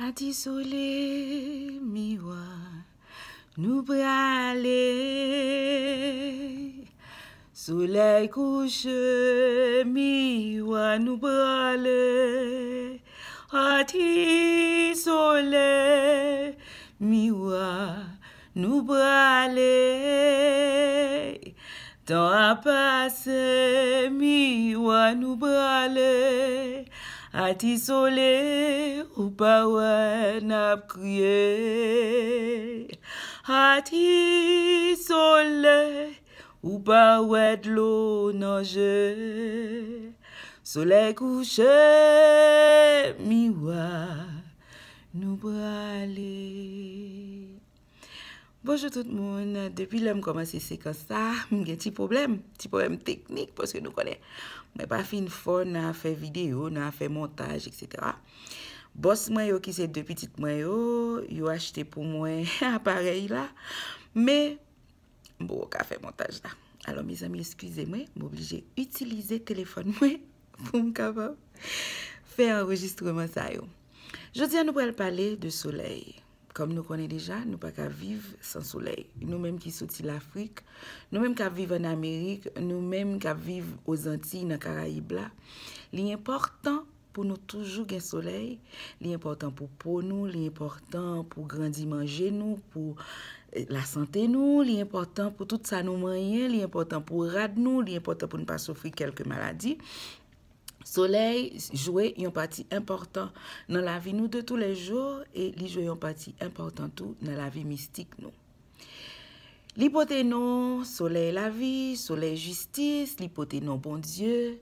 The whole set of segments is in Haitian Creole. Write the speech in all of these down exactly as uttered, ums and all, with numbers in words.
A ti sole, miwa, nou prale. Solèy kouche, miwa, nou prale. A ti sole, miwa, nou prale. Tan ap pase, miwa, nou prale. A ti sole, ou pa wè n ap kriye. A ti sole, ou pa wè dlo nan je. Solèy kouche, miwa, nou prale. Bonjou tout moun. Depi lè m kòmanse sekans sa, m gen ti pwoblèm, ti pwoblèm teknik, paske nou konnen mwen pa fin fò nan afè videyo, nan afè montaj, etsetera. Bòs mwen yo, ki se de pitit mwen yo, yo achte pou mwen aparèy la, men m poko ka fè montaj la. Alò, mezanmi, eskize mwen, m oblije itilize telefòn mwen pou m kapab fè anrejistreman sa yo. Jodi a, nou pral pale de solèy. Kòm nou konnen deja, nou pa ka viv san solèy. Nou menm ki soti Lafrik, nou menm k ap viv ann Amerik, nou menm k ap viv Ozantiy, nan Karayib la, li enpòtan pou nou toujou gen solèy. Li enpòtan pou po nou, li enpòtan pou grandi manje nou, pou, eh, lasante nou, li enpòtan pou tout sa nou manyen, li enpòtan pou rad nou, li enpòtan pou n pa soufri kèlke maladi. Solèy jwe yon pati enpòtan nan lavi nou de toulèjou e li jwe yon pati enpòtan tou nan lavi mistik nou. Li pote non solèy lavi, solèy jistis, li pote non Bondye.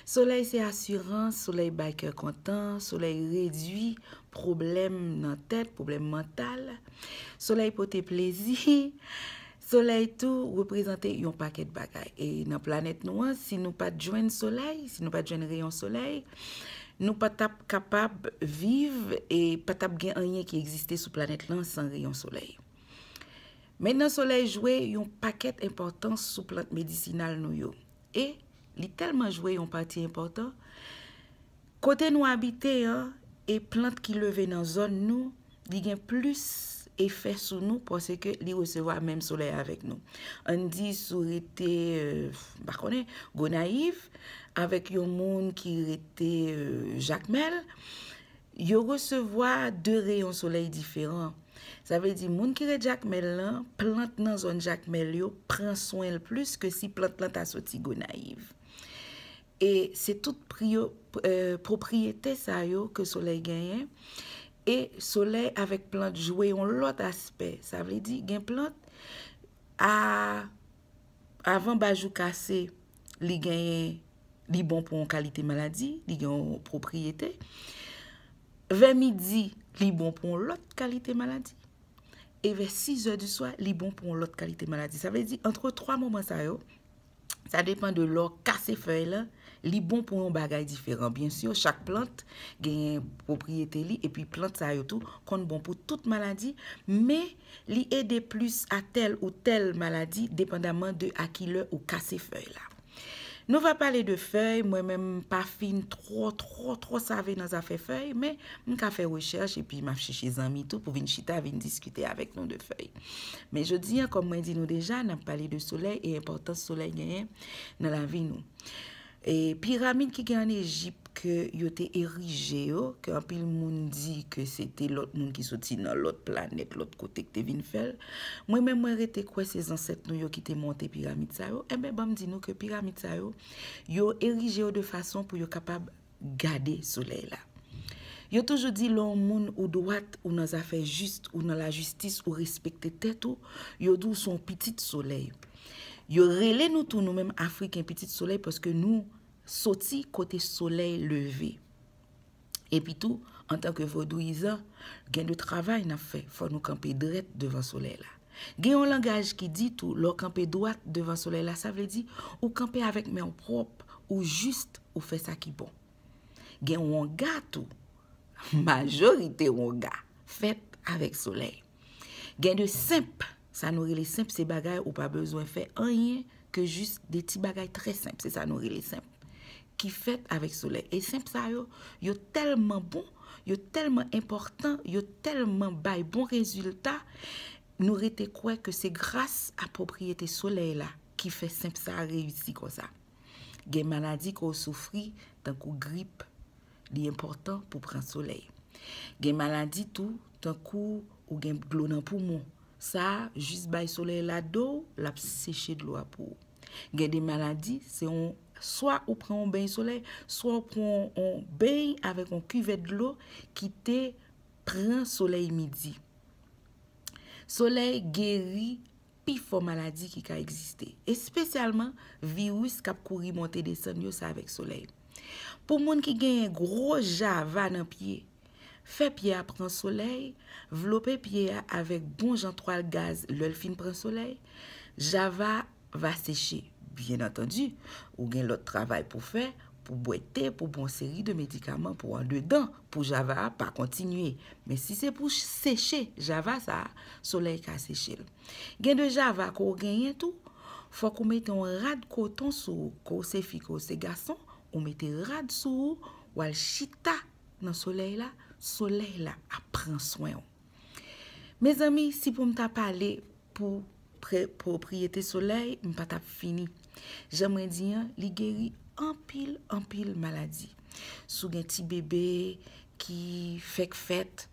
Solèy se asirans, solèy bay kè kontan, solèy redui pwoblèm nan tèt, pwoblèm mantal. Solèy pote plezi. Solèy tou reprezante yon pakèt bagay. E nan planèt nou an, si nou pa t jwenn solèy, si nou pa t jwenn reyon solèy, nou pa t ap kapab viv e pa t ap gen anyen ki egziste sou planèt lan san reyon solèy. Mentnan, solèy jwe yon pakèt enpòtans sou plant medisinal nou yo. E li tèlman jwe yon pati enpòtan, kote nou abite an e plant ki leve nan zòn nou, li gen plis efè sou nou paske li resevwa menm solèy avèk nou. Ann di si w rete, euh, m pa konnen, Gonayiv, avèk yon moun ki rete, euh, Jakmèl, yo resevwa de reyon solèy diferan. Sa vle di, moun ki ret Jakmèl lan, plant nan zòn Jakmèl yo pran swen l plis ke si plant lan ta soti Gonayiv. E se tout priyo-, eh, pwopriyete sa yo ke solèy genyen. E solèy avèk plant jwe yon lòt aspè. Sa vle di, gen plant, a, avan bajou kase, li genyen, li bon pou yon kalite maladi, li gen yon pwopriyete. Vè midi, li bon pou yon lòt kalite maladi. E vè sizè di swa, li bon pou yon lòt kalite maladi. Sa vle di, antre twa moman sa yo, sa depan de lè w kase fèy lan, li bon pou yon bagay diferan. Byen si, chak plant genyen pwopriyete li, epi plant sa yo tou konn bon pou tout maladi, men li ede plis a tèl ou tèl maladi, depandaman de a ki lè ou kase fèy la. Nou va pale de fèy, mwen menm m pa fin twò, twò, twò save nan zafè fèy, men m ka fè rechèch epi m ap chèche zanmi tou pou vin chita, vin diskite avèk nou de fèy. Men jodi a, kòm mwen di nou deja, n ap pale de solèy e enpòtans solèy genyen nan lavi nou. E piramid ki gen ann Ejip ke yo te erije yo, ke anpil moun di ke se te lòt moun ki soti nan lòt planèt, lòt kote ki te vin fè l. Mwen menm, mwen rete kwè se zansèt nou yo ki te monte piramid sa yo. Enben, ban m di nou ke piramid sa yo, yo erije yo de fason pou yo kapab gade solèy la. Yo toujou di lè yon moun ou dwat, ou nan zafè jis, ou nan lajistis, ou respekte tèt ou, yo di w se yon pitit solèy. Yo rele nou tou, nou menm Afriken, pitit solèy paske nou soti kote solèy leve. Epi tou, antanke vodouyizan, gen de travay n ap fè. Fò nou kanpe drèt devan solèy la. Gen yon langaj ki di tou, lè w kanpe dwat devan solèy la, sa vle di ou kanpe avèk men w pwòp, ou jis, ou fè sa ki bon. Gen wonga tou. Majorite wonga fèt avèk solèy. Gen de senp, sa nou rele senp, se bagay ou pa bezwen fè anyen ke jis de ti bagay trè senp, se sa nou rele senp, ki fèt avèk solèy. E senp sa yo, yo tèlman bon, yo tèlman enpòtan, yo tèlman bay bon rezilta, nou rete kwè ke se gras a pwopriyete solèy la ki fè senp sa a reyisi konsa. Gen maladi ke w soufri, tankou grip, li enpòtan pou pran solèy. Gen maladi tou, tankou ou gen dlo nan poumon. Sa a, jis bay solèy la do w, l ap seche dlo a pou ou. Gen de maladi, se yon, swa ou pran yon beny solèy, swa ou pran yon beny avèk yon kivèt dlo ki te pran solèy midi. Solèy geri pifò maladi ki ka egziste, espesyalman viris k ap kouri monte desann yo, se avèk solèy. Pou moun ki genyen gwo java nan pye, fè pye a pran solèy, vlope pye a avèk bon jan twal gaz lè l fin pran solèy, java va seche. Byen antandi, ou gen lòt travay pou fè, pou bwè te, pou bwè yon seri de medikaman pou andedan, pou java a pa kontinye. Men si se pou seche java sa a, solèy ka seche l. Gen de java ke w genyen tou, fòk ou mete yon rad koton sou ou, ke w se fi, ke w se gason, ou mete rad sou ou, w al chita nan solèy la, solèy la ap pran swen w. Mezanmi, si pou m ta pale pou pre- pwopriyete solèy, m pa t ap fini. Jan mwen di an, li geri anpil, anpil maladi. Si w gen ti bebe ki fèk fèt,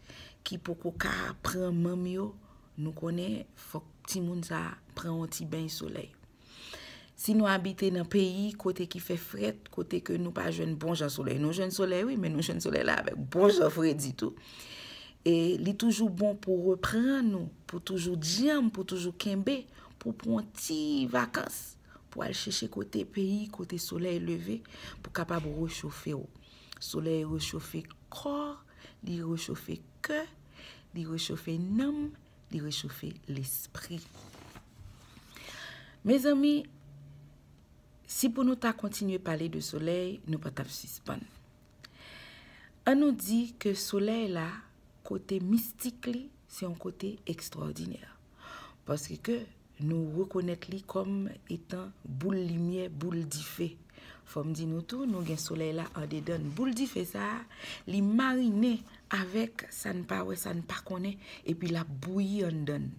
ki poko ka pran manm yo, nou konnen fòk timoun sa a pran yon ti beny solèy. Si nou abite nan peyi kote ki fè frèt, kote ke nou pa jwenn bon jan solèy, nou jwenn solèy wi, men nou jwenn solèy la avèk bon jan fredi tou. E li toujou bon pou reprann ou, pou toujou dyanm, pou toujou kenbe, pou pran ti vakans, pou al chèche kote peyi, kote solèy leve, pou kapab rechofe w. Solèy rechofe kò, li rechofe kè, li rechofe nanm, li rechofe lespri. Mezanmi, si pou nou ta kontinye pale de solèy, nou pa t ap sispann. An nou di ke solèy la, kote mistik li, se yon kote ekstwòdinè. Paske nou rekonèt li kòm etan boul limyè, boul dife. Fò m di nou tou, nou gen solèy la andedan n. Boul dife sa a, li marinen avèk sa n pa wè, sa n pa konnen, epi l ap bouyi anndan n.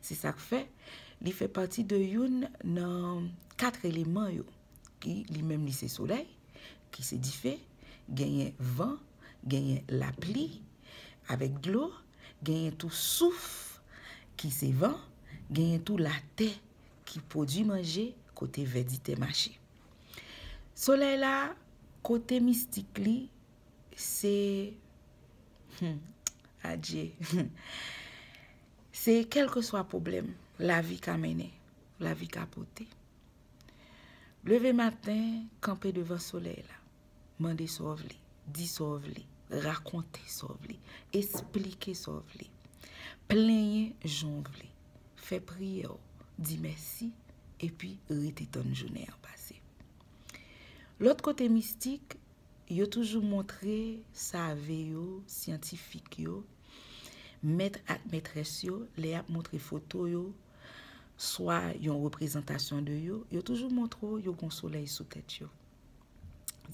Se sa k fè, li fè pati de youn nan kat eleman yo, ki li menm li se solèy, ki se dife, genyen van, genyen lapli avèk dlo, genyen tou souf, ki se van, genyen tou latè, ki pwodui manje kote vèditè mache. Solèy la, kote mistik li, se, hmm, adje, se kèlkeswa pwoblèm lavi ka mennen, lavi ka pote. Leve maten, kanpe devan solèy la. Mande sa w vle, di sa w vle, rakonte sa w vle, esplike sa w vle. Plenyen jan w vle. Fè priyè w, di mèsi, epi rete tann jounen an pase. Lòt kote mistik, yo toujou montre save yo, syantifik yo, mèt ak mètrès yo, lè y ap montre foto yo, swa yon reprezantasyon de yo, yo toujou montre w yo gon solèy sou tèt yo.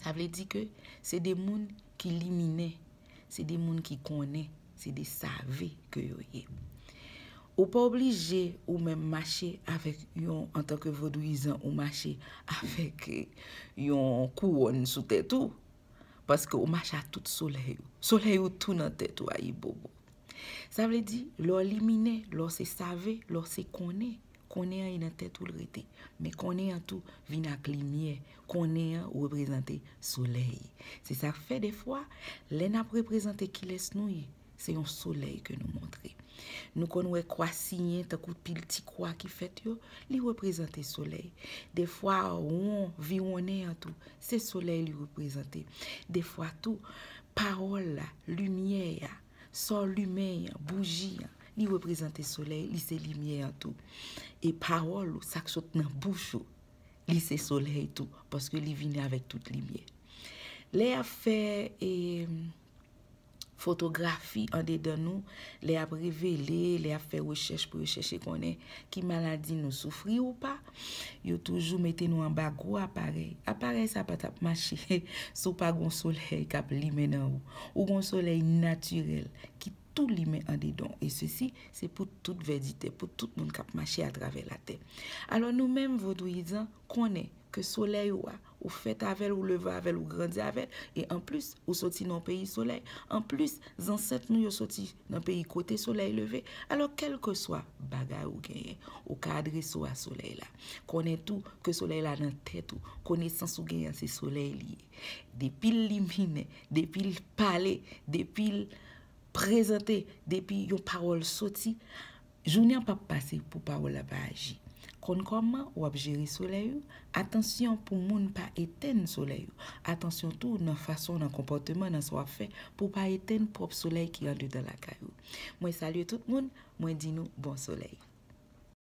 Sa vle di ke se de moun ki liminen, se de moun ki konnen, se de save ke yo ye. Ou pa oblije ou menm mache avèk yon, antanke vodouyizan, ou mache avèk yon kouwòn sou tèt ou, paske ou mache a tout solèy ou. Solèy ou tou nan tèt ou, ayibobo. Sa vle di, lè w liminen, lè w se save, lè w se konnen, konnen an e nan tèt ou l rete. Men konnen an tou vin ak limyè. Konnen an reprezante solèy. Se sa k fè defwa, lè n ap reprezante kilès nou ye, se yon solèy ke nou montre. Nou konn wè kwa siyen, tankou pil ti kwa ki fèt yo, li reprezante solèy. Defwa won, viwonnen an tou, se solèy li reprezante. Defwa tou, pawòl la, limyè a, sa w limen an, bouji an, li reprezante solèy, li se limyè an tou. E pawòl ou, sa k sot nan bouch ou, li se solèy tou, paske li vini avèk tout limyè. Lè y ap fè, e, fotografi andedan nou, lè y ap revele, lè y ap fè rechèch pou yo chèche konnen ki maladi nou soufri ou pa, yo toujou mete nou anba gwo aparèy. Aparèy sa pa t ap mache si w pa gon solèy k ap limen nan ou. Ou gon solèy natirèl ki tou limen andedan w. E sesi, se pou tout vèditè, pou tout moun k ap mache atravè latè. Alò nou menm vodouyizan konnen ke solèy ou a, ou fèt avè l, ou leve avè l, ou grandi avè l, e anplis, ou soti nan yon peyi solèy. Anplis, zansèt nou yo soti nan peyi kote solèy leve. Alò, kèlkeswa bagay ou genyen, ou ka adrese w a solèy la. Konnen tou ke solèy la nan tèt ou, konesans ou genyen se solèy li ye. Depi l liminen, depi l pale, depi l prezante, depi yon pawòl soti, jounen an p ap pase pou pawòl la pa aji. Konn kòman w ap jere solèy ou. Atansyon pou moun pa etenn solèy ou. Atansyon tou nan fason, nan konpòteman, nan sa w ap fè pou w pa etenn pwòp solèy ki andedan lakay ou. Mwen salye tout moun, mwen di nou bon solèy.